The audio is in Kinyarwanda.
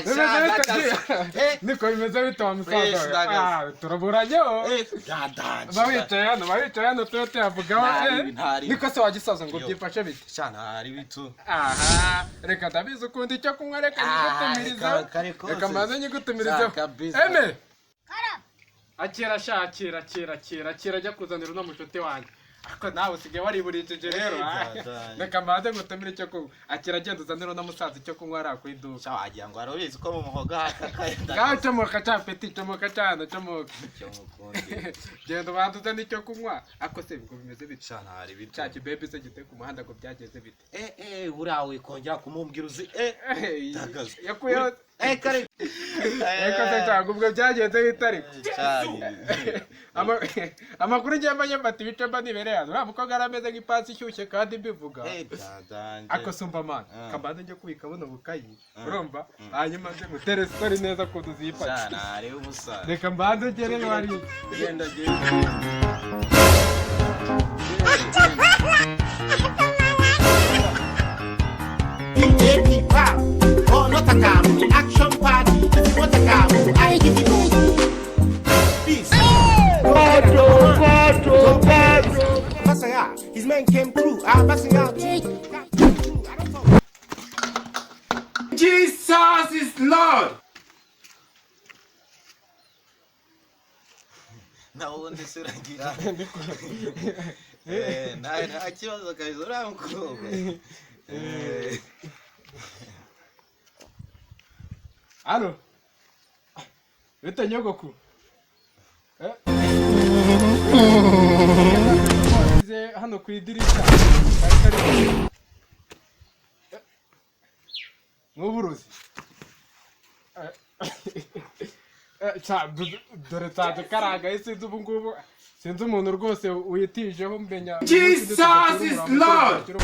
Bimeze bite? Eh. Niko bimeze bite wa musaza Fresh, we? ndagaze. Ah, turaburanyeho. Eh, byadanje. Ba wicaye hano tube tuyavugaho. Ntari, Eh. ntari. Niko se wagisaza ngo Yo. byifashe bite? Sha, ntari bitu. Aha, reka ndabizi ukunda icyo kunywa, reka nyigutumirize. Ah, kare kose. Reka mbanze nyigutumirizeho. Sha, kabisa. Eme! Akira sha, akira, akira, akira, akira, ajya kuzanira uno mushuti wanjye. Ariko nawe usigaye wariburishije rero. Eh, Ah. byadanje. Reka mbanze ngutumire icyo kunywa. Akira, agenda uzanira uno musaza icyo kunywa hariya ku iduka. Sha, wagira ngo wari ko mu muhogo hakakaye. Ngaho comoka cya peti, comoka cyane, comoka. Icyo mukundi. Genda ubanze uzane icyo kunywa. Ako se ngo bimeze bite? Sha, ntari bitu. Cya kibebi se giteye ku muhanda ngo byageze bite? Eh, eh, buriya wikongera kumumbwira uzi, eh. Eh, Ndagaze. yakuyeho. Eh, kare. Ariko se cyangwa ubwo byagenze bite ariko? Cyane. Amakuru ngiye mbanye mfata ibice mba nibereye hano. Uriya mukobwa yari ameze nk'ipasi ishyushye kandi mbivuga. Eh, byadanje. Ako sumva man, Ah. kabanze njye kubika buno bukayi, Ah. urumva? Hanyuma nze ngutere story neza ukuntu Sha, zifata. ntari umusaza. Reka mbanze ngere hariya. Genda, genda. AP pop, oh not a cam, action party. If you want a cam, I give you peace. God, God, God, God. His men came through. I'm passing out. Jesus is Lord! Nawe ubundi se uragira. Eh, nta kibazo kabisa uriya mukobwa. Eh. Alo? Bite nyogoku? Eh? Wasize hano ku idirishya. Kari kari. Eh, n'uburozi. Eh, eh, ca, dore nsanze karangaye, sinzi ubu ngubu sinzi umuntu rwose witijeho mbenya. Jesus is Lord!